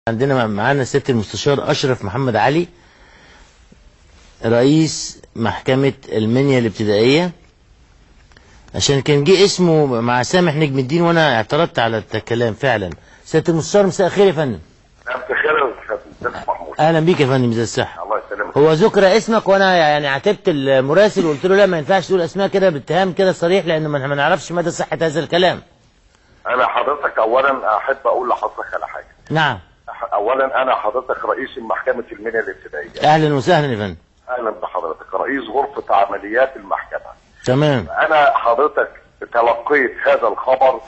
عندنا معانا سيادة المستشار أشرف محمد علي، رئيس محكمة المنيا الابتدائية، عشان كان جه اسمه مع سامح نجم الدين وانا اعترضت على الكلام فعلا. سيادة المستشار مساء الخير يا فندم. مساء الخير يا استاذ محمود. اهلا بيك يا فندم، ازي الصحة؟ الله يسلمك. هو ذكر اسمك وانا يعني عاتبت المراسل وقلت له لا ما ينفعش تقول اسماء كده باتهام كده صريح، لانه ما نعرفش مدى صحة هذا الكلام. انا حضرتك اولا احب اقول لحضرتك على حاجة. نعم. اولا انا حضرتك رئيس محكمة المنيا الابتدائية. اهلا وسهلا يا فندم. اهلا بحضرتك، رئيس غرفة عمليات المحكمة. تمام. انا حضرتك تلقيت هذا الخبر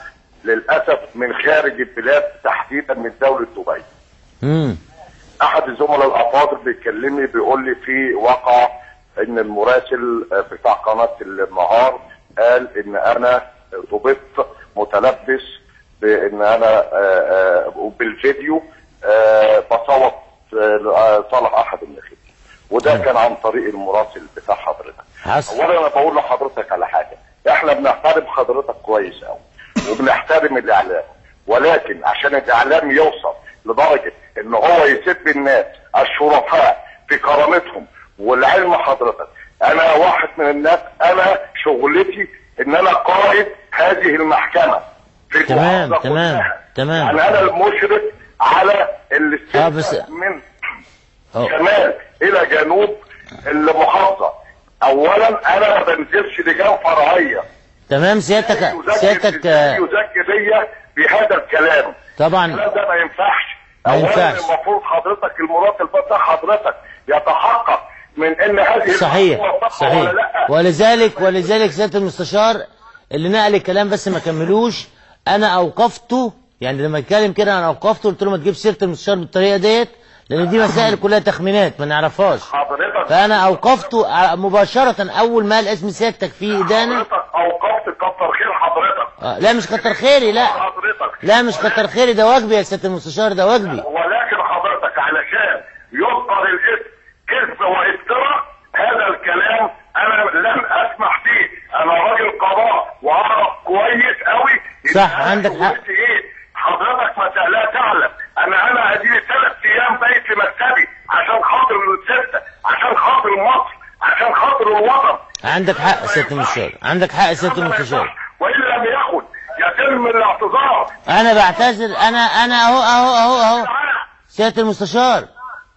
للاسف من خارج البلاد، تحديدا من دولة دبي. احد الزملاء الافاضل بيكلمني بيقول لي في وقع ان المراسل بتاع قناة النهار قال ان انا ضبطت متلبس بان انا بالفيديو بصوت صالح احد الناخبين، وده كان عن طريق المراسل بتاع حضرتك. اولا انا بقول لحضرتك على حاجة، احنا بنحترم حضرتك كويس قوي وبنحترم الاعلام، ولكن عشان الاعلام يوصل لدرجة ان هو يسب الناس الشرفاء في كرامتهم، والعلم حضرتك انا واحد من الناس، انا شغلتي ان انا قائد هذه المحكمة في تمام تمام تمام، يعني انا المشرف على الاستفادة من شمال الى جنوب المحافظة. اولا انا ما بنزلش لجان فرعية. تمام. سيادتك يزكي ليا بهذا الكلام. طبعا الكلام ده ما ينفعش. اولا المفروض حضرتك المراسل بتاع حضرتك يتحقق من ان هذه صحيح صحيح ولا لا. ولذلك سيادة المستشار اللي نقل الكلام بس ما كملوش، انا اوقفته، يعني لما اتكلم كده انا اوقفته، قلت له ما تجيبش سيره المستشار بالطريقة ديت، لان دي مسائل كلها تخمينات ما نعرفهاش. حضرتك فانا اوقفته مباشرة اول ما قال اسم سيادتك في ادانة. حضرتك اوقفت، كتر خير حضرتك. لا مش كتر خيري، لا حضرتك لا مش كتر خيري، ده واجبي يا سيادة المستشار، ده واجبي. ولكن حضرتك علشان يذكر الاسم كذب وافتراء، هذا الكلام انا لن اسمح فيه. انا راجل قضاء واعرف كويس قوي. صح، عندك حق. ايه حضرتك ما لا تعلم ان انا اديني 3 ايام بايت في مكتبي عشان خاطر الستة، عشان خاطر مصر، عشان خاطر الوطن. عندك حق سيادة المستشار، عندك حق سيادة المستشار. وان لم ياخد يتم الاعتذار. انا بعتذر، انا اهو اهو اهو اهو سيادة المستشار.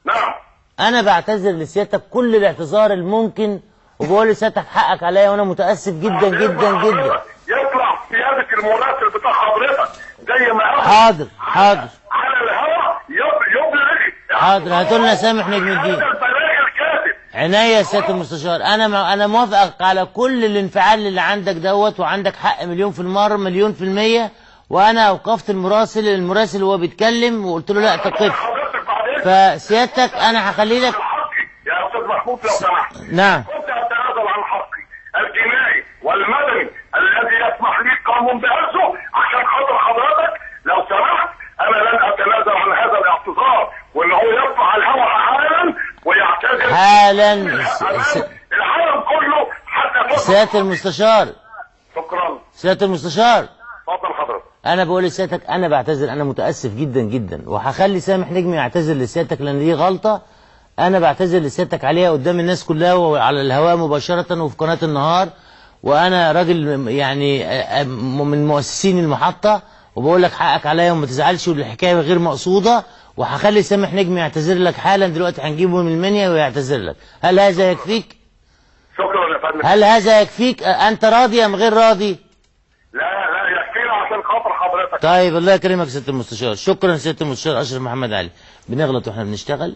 نعم. انا بعتذر لسيادتك كل الاعتذار الممكن، وبقول لسيادتك حقك عليا وانا متاسف جدا جدا جدا. يطلع سيادة المراسل بتاع حضرتك زي ما حاضر حاضر على الهواء يبلغ. حاضر، هاتوا لنا سامح نجم الدين. عينيا يا سيادة المستشار، انا موافقك على كل الانفعال اللي عندك دوت، وعندك حق مليون في المرة، مليون في المية. وانا اوقفت المراسل وهو بيتكلم وقلت له لا تقف. فسيادتك انا هخلي لك يا استاذ محمود لو سمحت. نعم. كنت اتنازل عن حقي الجنائي والمدني الذي يسمح لي القانون بهزه عشان خاطر حضرتك لو سمحت. انا لن اتنازل عن هذا الاعتذار، وان هو يرفع الهوى حالا ويعتذر حالا العالم كله حتى. سيادة المستشار. شكرا. سيادة المستشار. اتفضل حضرتك. انا بقول لسيادتك انا بعتذر، انا متاسف جدا جدا، وهخلي سامح نجمي يعتذر لسيادتك لان دي غلطه انا بعتذر لسيادتك عليها قدام الناس كلها وعلى الهواء مباشرة وفي قناة النهار. وانا راجل يعني من مؤسسين المحطة، وبقول لك حقك عليا وما تزعلش، والحكاية غير مقصوده، وهخلي سامح نجمي يعتذر لك حالا دلوقتي، هنجيبه من المنيا ويعتذر لك. هل هذا يكفيك؟ شكرا يا فندم. هل هذا يكفيك؟ انت راضي ام غير راضي؟ لا لا يكفينا عشان خاطر حضرتك. طيب الله يكرمك سيادة المستشار. شكرا سيادة المستشار اشرف محمد علي. بنغلط واحنا بنشتغل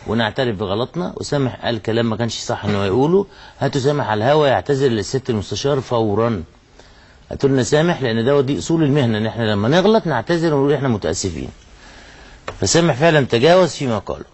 ونعترف بغلطنا، وسامح قال كلام ما كانش صح انه يقوله. هاتوا سامح على الهوا يعتذر للسيادة المستشار فورا. هاتوا لنا سامح، لان دوت دي اصول المهنة، ان احنا لما نغلط نعتذر ونقول احنا متاسفين. فسامح فعلا تجاوز فيما قاله.